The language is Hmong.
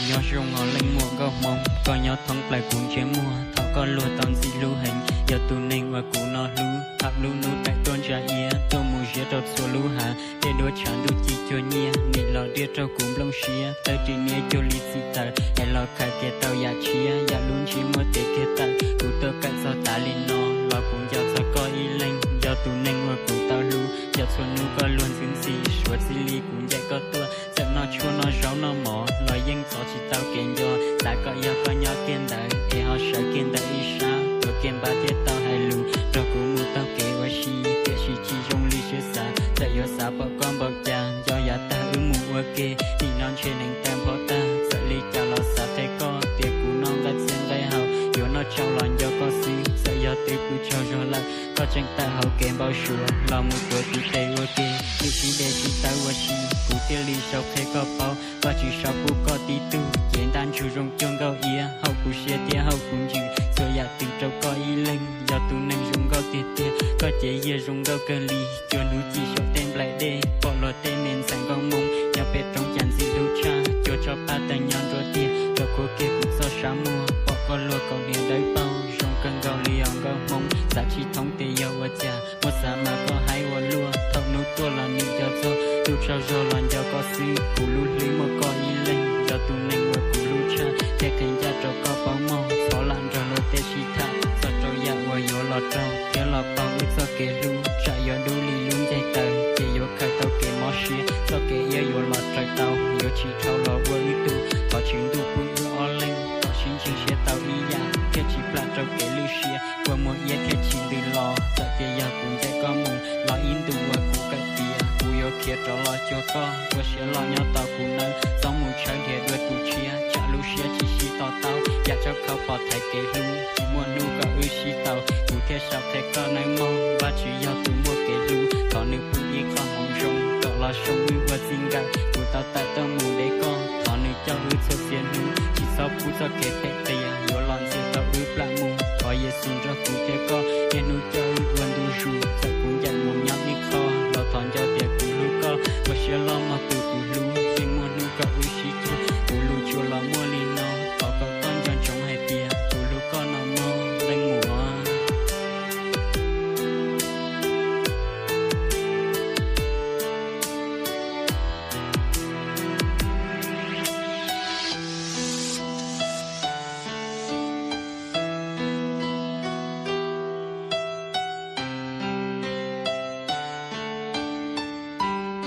Nyob zoo os leej muam nkauj hmoob, koj nyob thoob plaws kuv ntsej muag, thov koj luag tau ntxim hlub heev, yog tus neeg uas kuv no hlub. Thaum lub hnub taim tuaj ntsa iab, tuaj mus ziab rau txhua lub hav, tej duab tshav ntuj ci cuag nyiaj, nim los riaj rau kuv nplooj siab, tawg ris niab cuag li txim tawm, es los khaws kiag tau yam tshiab, yam lub ntsiab muaj tes kiag tawm, kuv tuaj kawm txog tas li no, los kuv nco txog koj ib leeg, yog tus neeg uas kuv tau hlub, nco txhua hnub koj luag ntxhi ntxhi, suav txij li kuv ncaim koj tuaj, txawm noj tshuaj noj zaub noj mov, los yeej txov tsis tau kev nco, xav kom yog koj nyob kiag ntawd, es ho sawv kiag ntawm ib sab, tuav kiag npab thiaj tau hais lus, nrog kuv mus taug kev ua si, tiam sis tsis zoo li siab xav, txawm yuav xav pom koj npaum cas, nco yav tag wb mus ua ke, nim no ntshe neev tawg npho tag, txawm li cas los xav qhia koj, tias kuv noj nqaij txiaj nqaij haus, yuav noj tsau los nco koj xwb, txawm yog twb pw tsaug zog lawm, koj tseem tawm hauv kev npau suav, los mus tuav tus tes ua ke, twb sib de sib tawb ua si, kuv thiaj li sau qhia koj paub, Vajtswv sau pub koj tib tug, cev ntaj ntsug zoo cuag nkauj iab, haum kuv siab thiab haum kuv ntsws, txhua yam twg rau koj ib leeg, yog tus neeg zoo nkauj tiag tiag, koj cev yiag zoo nkauj kawg li, cuag hnub ci saum tej nplaim dej, pom luag tej me ntxhais nkauj hmoob, nyob pem roob cas ntxim hlub tshaj, cuag tsob paj tawg nyob nruab tiag, rau khuab kiag kuv txoj sab muag, pom koj luag kaus hniav dawb paug, zoo kawg nkaus li os nkauj hmoob, xav tsis thoob tias yog ua cas, muab xav mas koj haib ua luaj, thaum hnub tuaj los nim nco txog, ntuj tsaug zog los nco koj xwb, kuv lub hlwb muaj koj ib leeg, yog tus neeg uas kuv hlub tshaj, thiaj qhia ncaj rau koj paub mog, txhob lam nrog luag tej sib tham, txog rau yam uas yuav los raug, thiab los paug wb txoj kev hlub, tsam yuav dub li lub ncaig taws, ces yuav khaws tau kev mob siab, txoj kev iab yuav los raws tau, yuav tsis dhau los ua wb tug, thov Tswv Ntuj pub wb ob leeg, kom sib ntseeg siab tau ib yam, thiaj tsis plam rau kev lwj siab, kua muag iab thiaj tsis ntws los, txawm tias yog kuv ncaim koj mus, los ib ntus uas kuv kawm tiav, kuv yuav khiav rov los cuag koj, ua siab loj nyob tos kuv nawb, txhob mus tshawb dhia dua tus tshiab, tsam lub siab tsis sib to taub, yam tshab khau pom thaiv kev hlub, tsis muaj hnub kom wb sib tau, kuv thiaj sau qhia koj nawb mog, Vajtswv yog tus muaj kev hlub, thov nws pub ib qho hmoov zoo, kom los zoo wb ua txij nkawm, kuv tau tawm tuaj mus de koj, thov nws coj wb txhua txhia hnub, tsis txhob pub txoj kev phem qias, yuav los ntxias tau wb plam mus, thov Yexus nrog kuv thiab koj, niaj hnub coj wb ua ntu zus, txawm kuv ncaim mus nyob ib qho, los thov nco tias